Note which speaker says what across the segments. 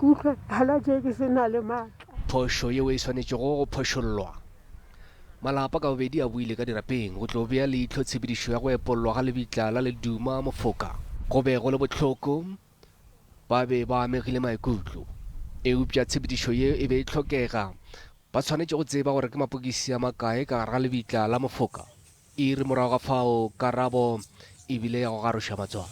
Speaker 1: ikutlwa gana tše ke se na le maatla.
Speaker 2: Phošo yeo e swanetšego go phošollwa. Malapa ka bobedi a boile ka dirapeng go tlo bea leihlo tshepedišo ya go epollwa ga lebitla la Leduma Mofoka. Go be go le bohloko, ba be ba amegile maikutlo. Eupša tshepedišo ye e be e hlokega. Ba swanetše go tseba gore ke mapokisi a makae ka gare ga lebitla la Mofoka. Iri morago ga fao, karabo e bile ya go garoša matswalo.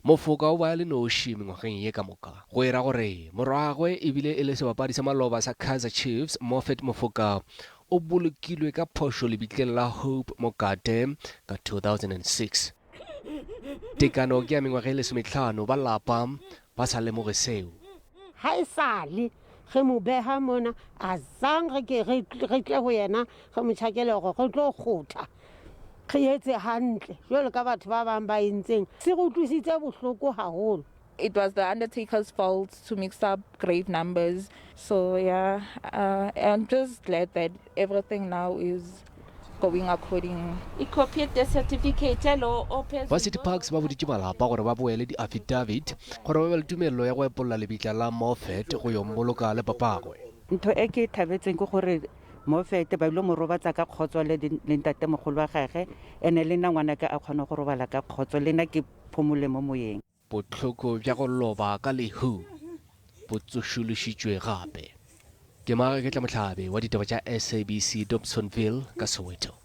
Speaker 2: Mofoka o ba a le noši mengwageng ye ka moka. Go e ra gore morwagwe e bile e le sebapadi sa maloba sa Kaizer Chiefs, Moffat Mofoka o bolokilwe ka phošo lebitleng la Hope Mokate ka 2006. Tekano ke ya mengwaga e lesometlhano ba lapa ba sa lemoge seo.
Speaker 1: Ga e sa le ge mo beha mona, a zang re ke re re tle go yena re mo tšhakele gore re tlo kgotha re etse hantle jwalo ka batho ba bang ba entseng. Se re utlwisitse bohloko haholo.
Speaker 3: It was the undertaker's fault to mix up grave numbers. So yeah, uh, I'm just glad that everything now is going according.
Speaker 4: Ikhophi ye-death certificate yalowo ophezulu.
Speaker 2: Ba City Parks ba boditše malapa gore ba boele di-affidavit gore ba be le tumelelo ya go epolla lebitla la Moffat go yo mmoloka le papagwe.
Speaker 5: Ntho e ke e thabetseng ke gore Moffat ba ile mo robatsa ka kgotso le le ntatemogolo wa gage, ene le nna ngwanaka a kgone go robala ka kgotso, le nna ke phomole mo moyeng.
Speaker 2: Bohloko bja go loba ka lehu bo tsošološitšwe gape. Ke Magaketla Mohlabe wa ditaba tša SABC Dobsonville ka Soweto.